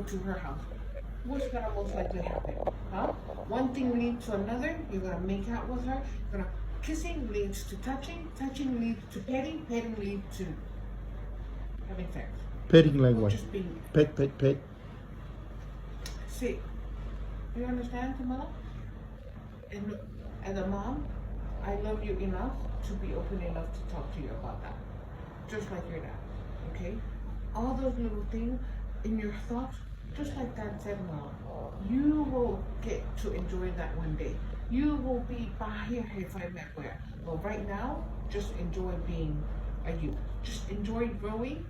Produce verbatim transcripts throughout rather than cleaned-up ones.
to her house. What's gonna most likely happen? Huh? One thing leads to another. You're gonna make out with her. You're gonna kissing leads to touching. Touching leads to petting. Petting leads to having sex. Petting like what? Just being pet, pet, pet. See, you understand, Kamala? And as a mom, I love you enough to be open enough to talk to you about that. Just like your dad, okay? All those little things in your thoughts, just like Dad said, Mom, you will get to enjoy that one day. You will be pāhia he fai meʻa ko ia. But right now, just enjoy being a youth. Just enjoy growing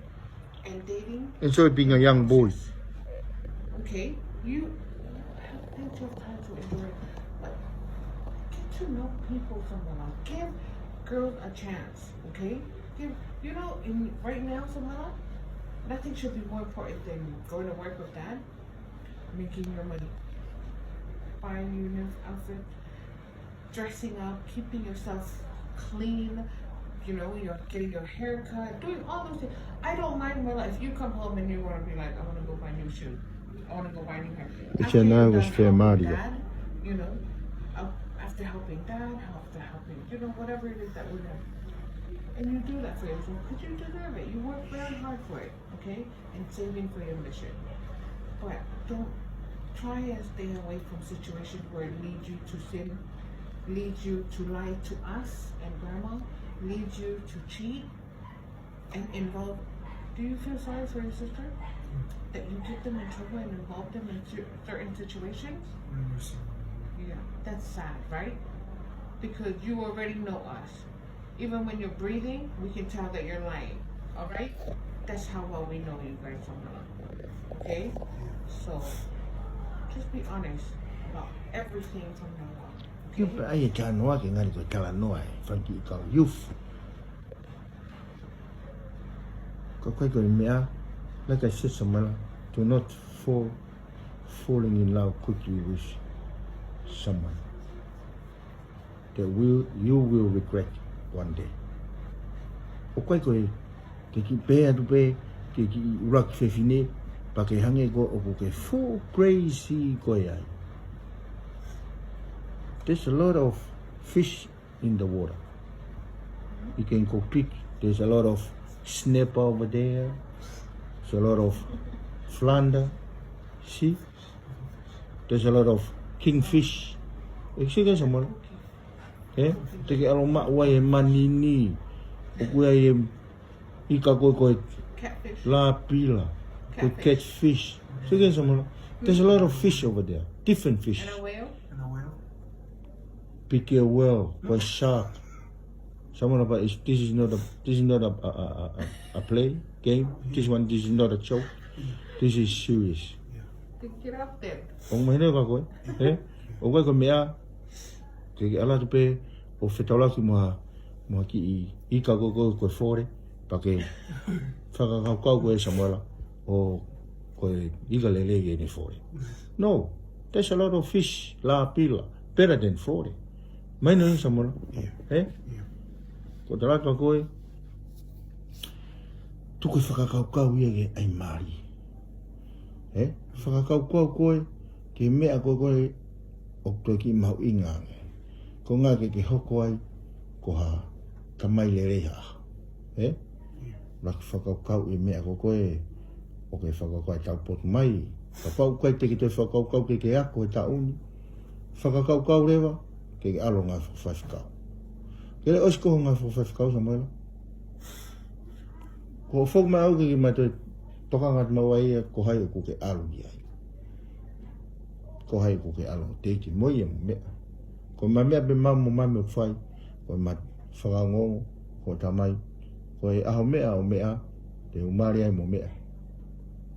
and dating. Enjoy being a young boy. Okay, you have plenty of time to enjoy, but get to know people, Samuela. Give girls a chance, okay? Give, you know, in right now, Samuela, nothing should be more important than going to work with Dad, making your money, buying you a new outfit, dressing up, keeping yourself clean, you know, you're getting your hair cut, doing all those things. I don't mind, Mela, if you come home and you wanna be like, "I wanna go buy new shoes. I wanna go buy new hair." After you're done helping Dad, you know, af-, after helping Dad, after helping, you know, whatever it is that we're doing. And you do that for yourself, 'cause you deserve it. You work very hard for it, okay? And saving for your mission. But don't, try and stay away from situations where it leads you to sin, leads you to lie to us and Grandma, leads you to cheat and involve. Do you feel sorry for your sister? That you get them in trouble and involve them in cer-, certain situations? Never seen. Yeah, that's sad, right? Because you already know us. Even when you're breathing, we can tell that you're lying. All right? That's how well we know you guys, Samuela. Okay? So, just be honest about everything from now on. Okay? Kiu pe ai e talanoa ke ngali ko e talanoa e fanga kiʻi kau youth. Ko e kai ko e meʻa, like I said, Samuela, do not fall, falling in love quickly with someone that will, you will regret one day. ʻOku ʻikai ko e, ke kiʻi pehē atu pē, ke kiʻi ʻuluaki fefine, pea ke hangē ko ē ʻoku ke fuʻu crazy koe ai. There's a lot of fish in the water. You can go pick. There's a lot of snapper over there. There's a lot of flounder. See? There's a lot of kingfish. You see, guys, Samuela? Eh? Te ke ʻalu ʻo maʻu ai e manini. ʻOku ʻi ai e ika ko ē ko e, catfish, lāpila. Ko e catfish. Catfish. So, guys, Samuela, there's a lot of fish over there. Different fish. And a whale? And a whale? Pick a whale, ko e shark. Samuela, but it's, this is not a, this is not a, a, a, a, a play game. This one, this is not a joke. This is serious. Yeah. Pick it up then. ʻOku mahino kia koe, eh? ʻOku ʻikai ko e meʻa ke, ke ʻalu atu pē ʻo fetaulaki mo ha, mo ha kiʻi ika ko ē ko e, ko e fole, pea ke fakakaukau koe, Samuela, ʻoku ko e ika lelei ʻene fole. No, there's a lot of fish, lāpila, better than fole. Mahino ia, Samuela? Yeah. Eh? Yeah. Ko e tala kia koe, tuku e fakakaukau ia ke ʻai mali. Eh? Fakakaukau koe ki he meʻa ko ē ko ē ʻoku toe kiʻi mahuʻinga ange. Ko e ʻuhinga ke ke hoko ai ko ha tamai lelei ha ʻaho. Eh? ʻUluaki fakakaukau e meʻa ko ē ko ē ʻoku ke fakakaukau ai, taupotu mai. Kapau ʻoku ʻikai te ke toe fakakaukau ke ke ako he taʻu ni, fakakaukau leva ke ke ʻalu ʻo ngāue fakafaifekau. Ke leʻosi koe hoʻo ngāue fakafaifekau, Samuela. Ko hoʻo foki mai ʻo aʻu ke ke ma toe tokanga atu maua ia, ko hai ʻoku ke ʻalu ki ai? Ko hai ʻoku ke ʻalu ʻo teʻeki mo ia mo meʻa? Ko e ma meʻa pē maʻu mo mami ʻoku fai, ko e ma fakaongoongo, ko e tamai, ko e ʻaho meʻa ʻo meʻa, te u mali ai mo meʻa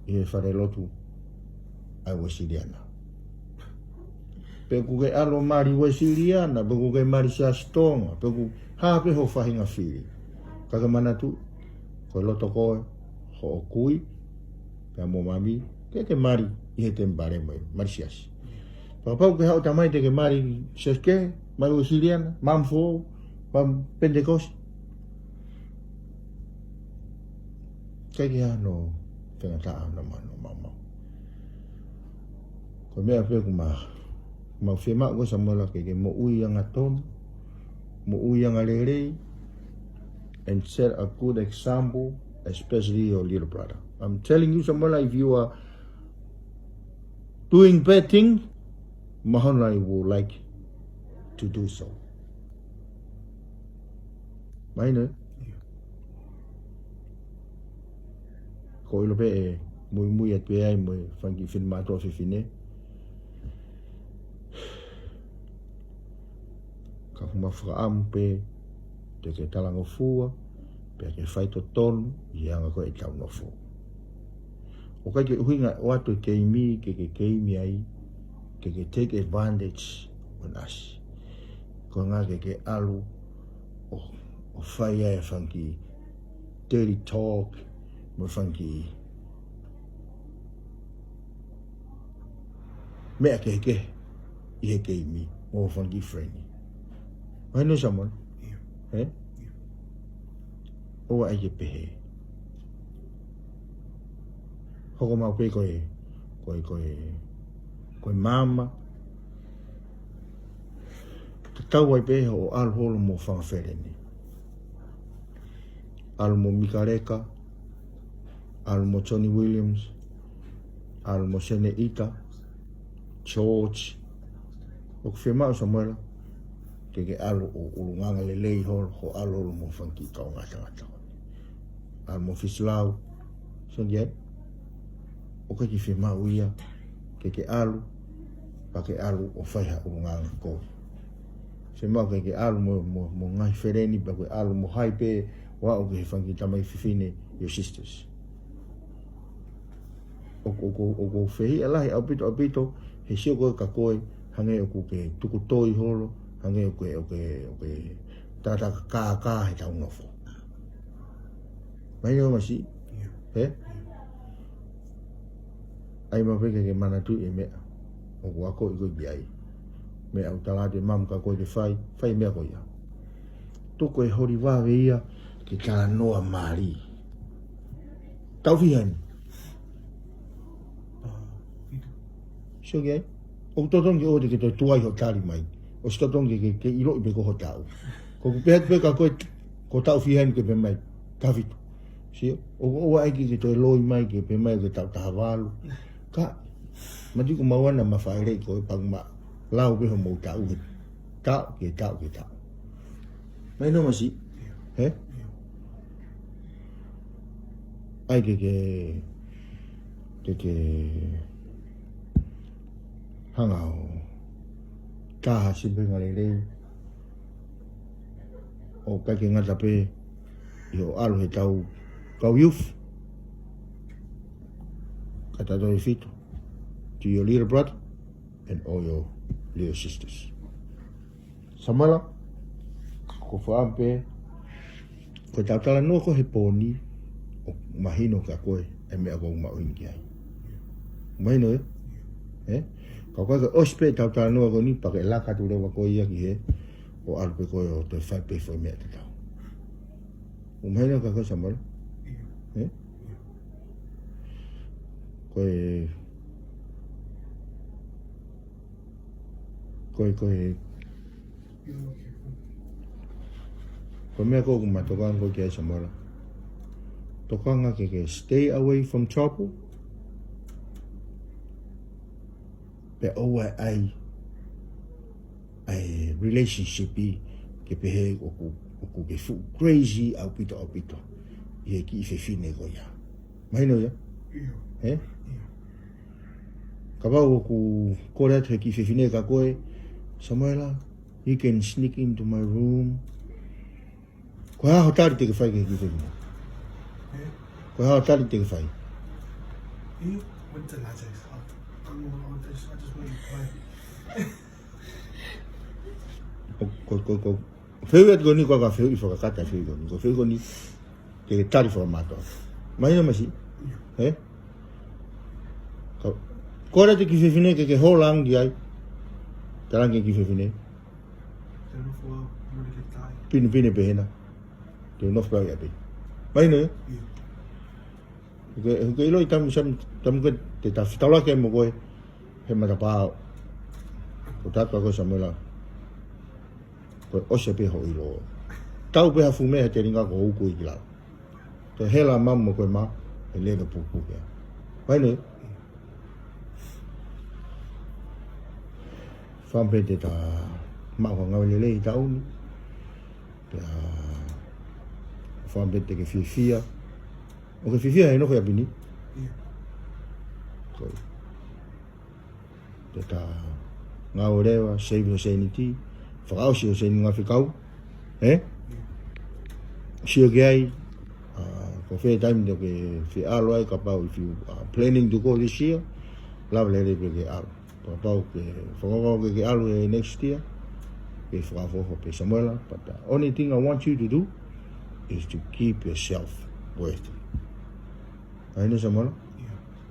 ʻi he falelotu ʻa e Uēsiliana. Pe ʻoku ke ʻalu ʻo mali Uēsiliana, pe ʻoku ke mali Siasi Tonga, pe ʻoku hā pē hoʻo faʻahinga fili. Ka ke manatu, ko e loto koe, hoʻo kui, pea mo mami, ke ke mali ʻi he temipale mo e mali siasi. Pea kapau ʻoku ke haʻu tamai te ke mali siasi kehe, mali Uēsiliana, mali foʻou, mali Penitekosi. ʻIkai ke ʻi ai hano faingataʻa, hano ma-, hano maumau. Ko e meʻa pē ʻoku ma, ma fiemaʻu ko ē Samuela ke ke moʻui angatonu, moʻui angalelei, and set a good example, especially your little brother. I'm telling you, Samuela, if you are doing bad thing, Mahonai will like to do so. Mahino? Ko e ʻilo pē ʻe muimui atu ai mo e fanga kiʻi finemātuʻa fefine. Ka ʻoku ma fakaʻamu pē te ke talangofua, pea ke faitotonu ʻi he anga ko ē ʻetau nofo. ʻOku ʻikai ke ʻuhinga ʻoatu e keimi ke ke keimi ai, ke ke take advantage on us. Ko e ʻuhinga ke ke ʻalu ʻo, ʻo fai ai e fanga kiʻi dirty talk, mo e fanga kiʻi meʻa kehekehe ʻi he keimi mo e fanga kiʻi friend. Mahino Samuela? ʻIo. Ē? ʻIo. ʻOua ʻai ke pehē. Hoko mai pē ko e, ko e, ko e, ko e maama. Tatau ai pē hoʻo ʻalu holo mo e fanga feleni. ʻAlu mo Mikaleka, ʻalu mo Johnny Williams, ʻalu mo Seneita, George. ʻOku fiemaʻu Samuela ke ke ʻalu ʻo ʻulungaanga lelei holo, hoʻo ʻalu holo mo e fanga kiʻi kaungā tangata. ʻAlu mo Fisilau. Sio ki ai. ʻOku ʻikai ke fiemaʻu ia ke ke ʻalu, pea ke ʻalu ʻo fai ha ʻulungaanga ko ē. Fiemaʻu ke ke ʻalu mo, mo, mo e ngaahi feleni, pea ke ʻalu mo hai pē ʻo aʻu ki he fanga kiʻi tamaiki fefine, your sisters. ʻOku, ʻoku, ʻoku ou fehiʻa lahi ʻaupito, ʻaupito, he sio ko ē kia koe, hangē ʻoku ke tuku toi holo, hangē ʻoku ke, ʻoku ke, ʻoku ke tātaka kākā heʻetau nofo. Mahino Masi? ʻIo. Ē? ʻIo. ʻAi maʻu pē ke ke manatuʻi e meʻa ʻoku akoʻi koe ki ai. Meʻa ʻoku tala atu ʻe mamu kia koe ke fai, fai e meʻa ko ia. Tuku e holi vave ia ke talanoa mali. Taʻu fiha eni? Ah, fitu. Sio ki ai. ʻOku totonu ke ʻoua te ke toe tuai hoʻo tali mai. ʻOsi totonu ke, ke, ke ʻiloʻi pē ko hoʻo taʻu. Ko ʻeku pehē atu pē kia koe, ko e taʻu fiha eni ke pehē mai, taha fitu. Sio, ʻoku, ʻoua ʻai ke, ke toe loi mai ke pehē mai ko e taʻu taha valu. Ka, mati ko maua na ma fai lei ko e panguma. Lau pē hoʻomou taʻu he taʻu ki he taʻu ki he taʻu. Mahino Masi? ʻIo. Hē? ʻIo. ʻAi ke, ke, ke, ke hanga ʻo tā ha sīpinga lelei. ʻOku ʻikai ke ngata pē ʻi hoʻo ʻalu heʻetau kau youth, ka tautolu ʻe fitu, to your little brother and all your little sisters. Samuela, ko e fakaʻamu pē, ko ʻetau talanoa ko ē he pō ni, ʻoku mahino kia koe e meʻa ʻoku ou maʻu heni ki ai. Mahino ē? Ē? Ka ko e ʻosi pē ʻetau talanoa ko eni, pea ke laka atu leva koe ia ki hē, ʻo ʻalu pē koe ʻo toe fai pē foʻi meʻa tatau. ʻOku mahino kia koe Samuela? Ē? Ko e, ko e, ko e, ko e meʻa ko ē ʻoku ma tokanga ko ē ki ai Samuela. Tokanga ke, ke stay away from trouble. Pea ʻoua ʻai ʻa e relationship ʻi ke pehē ʻoku, ʻoku ke fuʻu crazy ʻaupito, ʻaupito ʻi he kiʻi fefine ko ia. Mahino ia? ʻIo. Ē? ʻIo. Kapau ʻoku kole atu he kiʻi fefine kia koe, Samuela, you can sneak into my room. Ko e hā hoʻo tali te ke fai ki he kiʻi fefine? Ē? Ko e hā hoʻo tali te ke fai? ʻIo, what the logic? I don't know, I just, I just wanted to play. Ko, ko, ko, ko, fehuʻi atu ko eni ko e fehuʻi fakakata fehuʻi ko eni. Ko e fehuʻi ko eni ke tali fakamātoato. Mahino Masi? ʻIo. Ē? Ka, kole atu e kiʻi fefine ke ke hold on ki ai. Talaange ki he kiʻi fefine. Te nofo au, mole ke tai. Pinepine pē hena. Te nofo pē au ia pē. Mahino ē? ʻIo. ʻOku ke, ʻoku ke ʻiloʻi taimi, sam-, taimi ko ē te ta fetaulaki ai mo koe. He matapā ʻo taku ko Samuela, ko e ʻosi pē hoʻo ʻilo. Tau pē ha fuʻu meʻa he telinga ko uku i ki lau. Ko e hela mamu ko e mā, he lele pupuke. Vai ne, fāmili te ta maʻu ha ngāue lelei ʻi taʻu ni. Pea fāmili te ke fiefia. ʻO ke fiefia he nofo ʻi ʻapi ni. Ko te ta ngāue leva, save hoʻo sēniti, fakaʻosi hoʻo sēniti ngāue fekau. Ē? Sio ki ai, uh, ko fē taimi te ke fie ʻalu ai, kapau if you are planning to go this year, lava lelei pē ke ʻalu. Kapau ke fakakaukau ke ke ʻalu he next year, ke fakaʻofoʻofa pē Samuela, but the only thing I want you to do is to keep yourself worthy. Vai ne Samuela?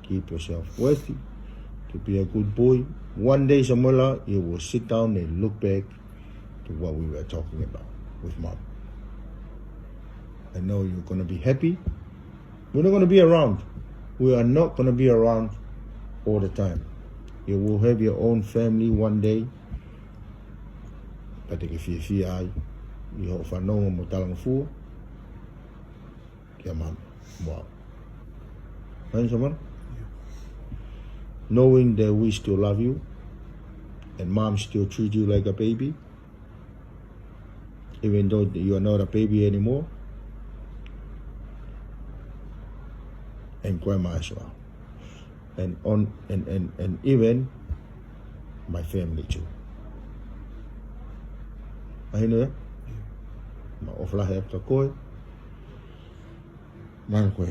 Keep yourself worthy to be a good boy. One day, Samuela, you will sit down and look back to what we were talking about with mom. I know you're gonna be happy. We're not gonna be around. We are not gonna be around all the time. You will have your own family one day. Pea te ke fiefia ai ʻi hoʻo fanongo mo talangofua kia mami mo au. Vai ne Samuela? Knowing that we still love you and mom still treat you like a baby, even though you are not a baby anymore, and grandma as well, and on and, and, and even my family too. Mahino ia? Ma ofla he ka koe. Man, we,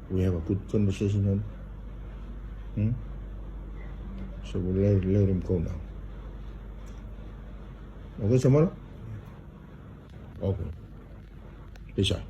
we have a good conversation on. Hmm? So we'll let, let him go now. Okay, Samuela? Okay. Peace out.